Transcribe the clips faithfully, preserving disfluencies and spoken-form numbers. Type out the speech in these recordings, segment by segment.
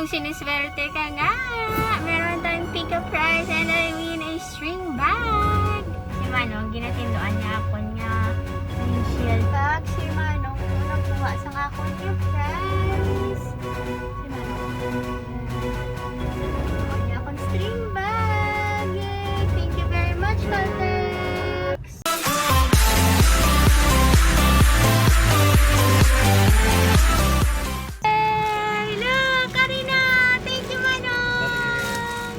Siniswerte ka nga! Meron tayong pick-up prize and I win a string bag! Si Manong, ginatinduan niya ako nga windshield bag. Si Manong, unang kuha sa akong gift prize. Si Manong. Kuha niya akong string bag. Yay! Thank you very much, Caltex! Hey, look, Karina! Thank you, Manong!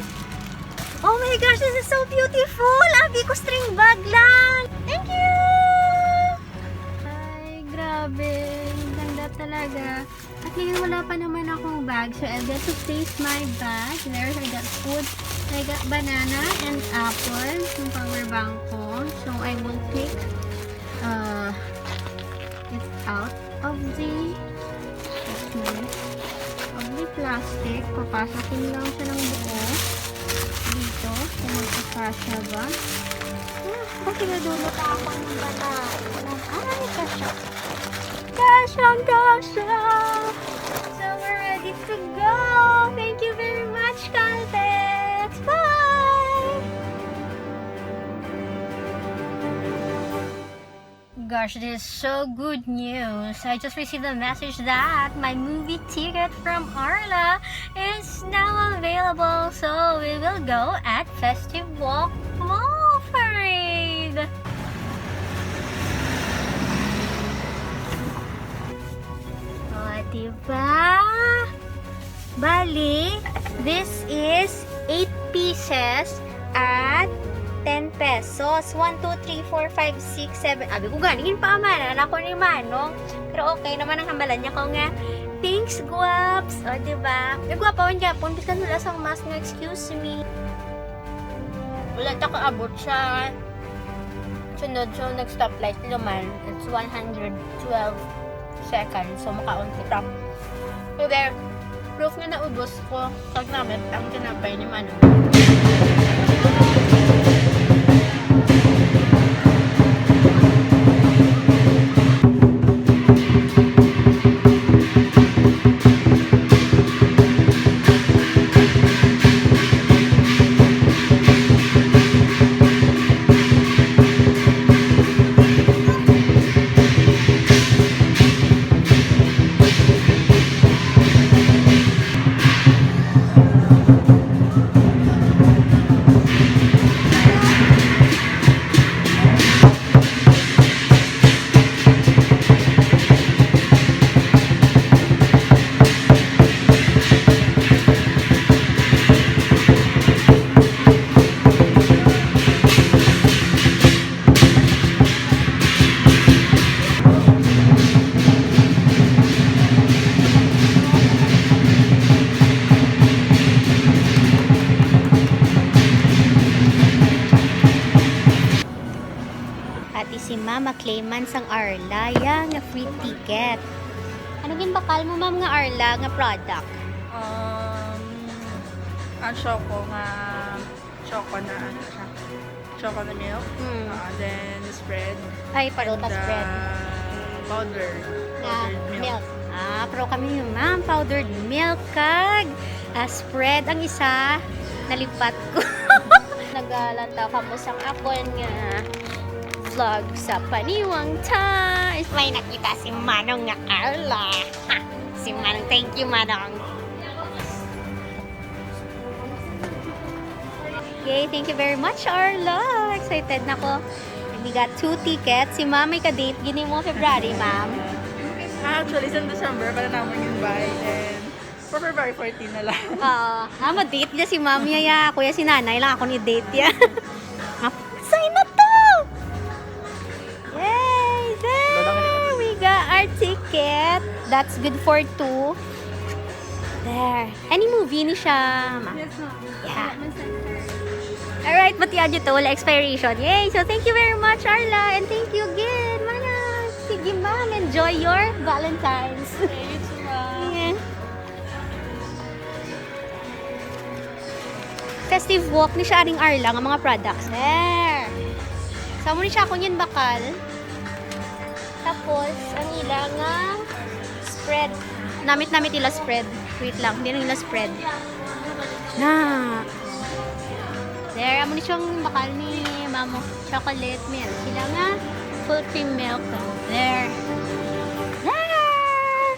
Oh my gosh, this is so beautiful! Abi ko string bag lang! Thank you! Ay, grabe. Ang ganda talaga. At ngayon, wala pa naman akong bag. So, I'll get to place my bag. There's, I got food. I got banana and apple. Yung power bank ko. So, I will take uh, it out of the, of the plastic. Papasakin lang siya ng buo. Dito. Kung magkakasya ba. Ah, kasi nadulot ako ng bata. Ay, kasya. Kasyang kasya! So we're ready to go! Thank you very much, Caltex! Bye! Gosh, this is so good news. I just received a message that my movie ticket from Arla is now available. So we will go at Festive Walk Mall Parade! O, diba? Bali, this is eight pieces at ten pesos. One, two, three, four, five, six, seven. Abi ko, ganin pa man. Anak ko ni Manong. Pero okay naman ang hambalan niya ko nga. Thanks, Guaps. O, diba? Nagwapa man gyapon. Biskan wala sang mask nga, excuse me. Wala ta kaabot sa sunod, so nag-stoplight naman. It's one hundred twelve seconds, so makaon kita. So there, proof nga naubos ko kag namit ang tinapay ni Manong. Ati si Mama Clayman sang Arla, ya nga free ticket. Ano ginbakal mo, ma'am, nga Arla nga product? Um, ang choco nga, choco na ano siya. Choco na milk. Mm. Ah, then spread. Ay, paruta And, spread. ah, powder. Nga Powdered milk. milk. Ah, pro kami ni ma'am. Powdered milk kag, ah, spread. Ang isa, nalipat ko. Nagalantaw kamo sang akon nga vlog sa paniwang ta. May nakita si Manong nga Arla. Ha! Si Manong, thank you, Manong. Yay, thank you very much, Arla. Excited na ko. We got two tickets. Si Ma'am may ka-date gini mo February, Ma'am. Ah, actually, sa December, para naman yung buy. And for February fourteen na lang. Oo. Ah, ma-date niya si Ma'am, ya, ya. Kuya, si Nanay lang ako ni date, ya. Ah, sign na to! Yay! There! We got our ticket. That's good for two. There. Any movie ni siya, ma? Yes, ma'am. Yeah. May center. Alright, but yan ito, wala expiration. Yay! So, thank you very much, Arla. And thank you again, Manang. Sige, ma'am. Enjoy your Valentine's. Thank you, ma'am. Yeah. Festive walk ni siya, aring Arla, nga mga products. There. Sa mo ni siya, kung yun bakal. Tapos, ang ila nga spread. Namit-namit ila spread. Wait lang, di na nila spread. Na. There, amo ni siyang bakal ni Mamo. Chocolate milk. Sila nga full cream milk. There. Ah!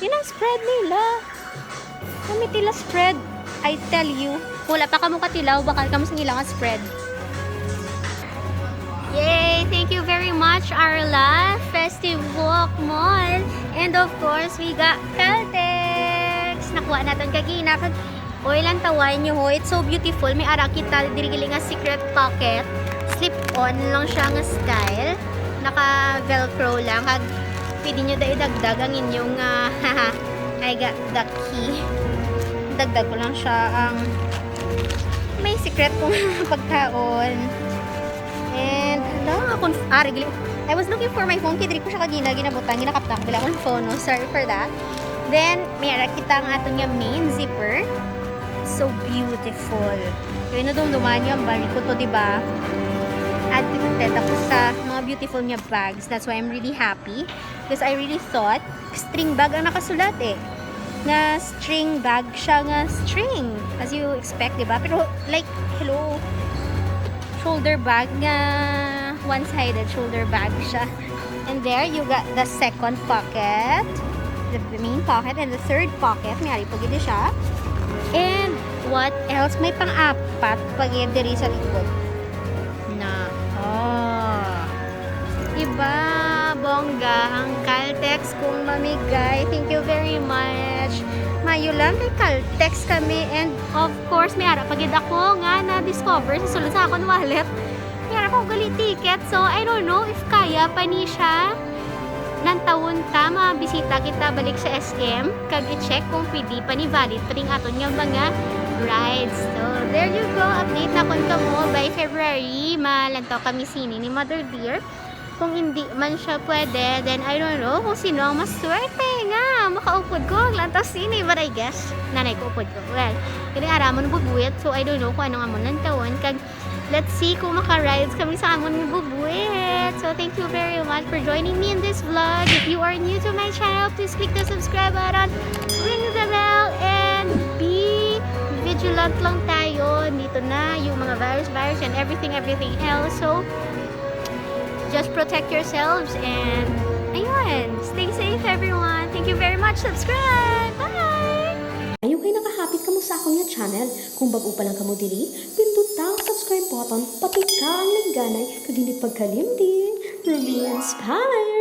Yun ang spread nila. Kami tila spread. I tell you. Wala pa kamo katilaw, bakal kamo sa ilang spread. Yay! Thank you very much, Arla. Festive Walk Mall. And of course, we got Caltex. Nakuha naton kagina. Kag, oy, lantaway nyo ho. It's so beautiful. May ara kita diri gali nga secret pocket. Slip-on lang siya nga style. Naka-velcro lang. Kag pwede nyo da idagdag ang inyong, ah, I got the key. Dagdag ko lang siya ang may secret kong pagkaon. And, hala, akong, ah, regli-, I was looking for my phone, kay diri ko siya kagina ginabutang, ginakaptan ko dala akong phone, no? Sorry for that. Then, may ara kita ang aton nga main zipper. So beautiful. Kaya nadumduman niyo ang balik ko to, di ba? Addicted ako sa mga beautiful nga bags. That's why I'm really happy. Because I really thought string bag ang nakasulat eh. Nga string bag siya nga string. As you expect, di ba? Pero like, hello. Shoulder bag nga one-sided shoulder bag siya. And there, you got the second pocket. The main pocket and the third pocket. May ari pa gid siya. And what else? May pang-apat pa gid diri sa likod. Na. Oh. Diba, bongga ang Caltex kong mamigay. Thank you very much. Mayo lang kay Caltex kami. And of course, may ara pa gid ako nga na-discover sa sulod sa akon wallet. May ara pa ko gali ticket. So, I don't know if kaya pa ni siya. Lantawon ta, mabisita kita balik sa S M, kag i-check kung pwede pa ni valid pa ning aton nga mga rides. So, there you go. Update na kon kamo by February. Malantaw kami sini ni Mother Dear. Kung hindi man siya pwede, then I don't know kung sino ang mas swerte nga makaupod ko ang lantaw sini. But I guess, nanay ko upod ko. Well, kini ara mo nabubuwit, so I don't know kung ano nga mo lantawon. Kag let's see kung maka-rides kami sa amon nga bubuwit. So, thank you very much for joining me in this vlog. If you are new to my channel, please click the subscribe button, ring the bell, and be vigilant lang tayo. Dito na yung mga virus, virus, and everything, everything else. So, just protect yourselves and, ayun, stay safe, everyone. Thank you very much. Subscribe! Bye! Ayo kay nakahapit kamo sa akon nga channel. Kung bag-o pa lang kamo diri, pinduta ang subscribe button, patika ang lingganay, kag hindi pagkalimti, Ruby Inspire!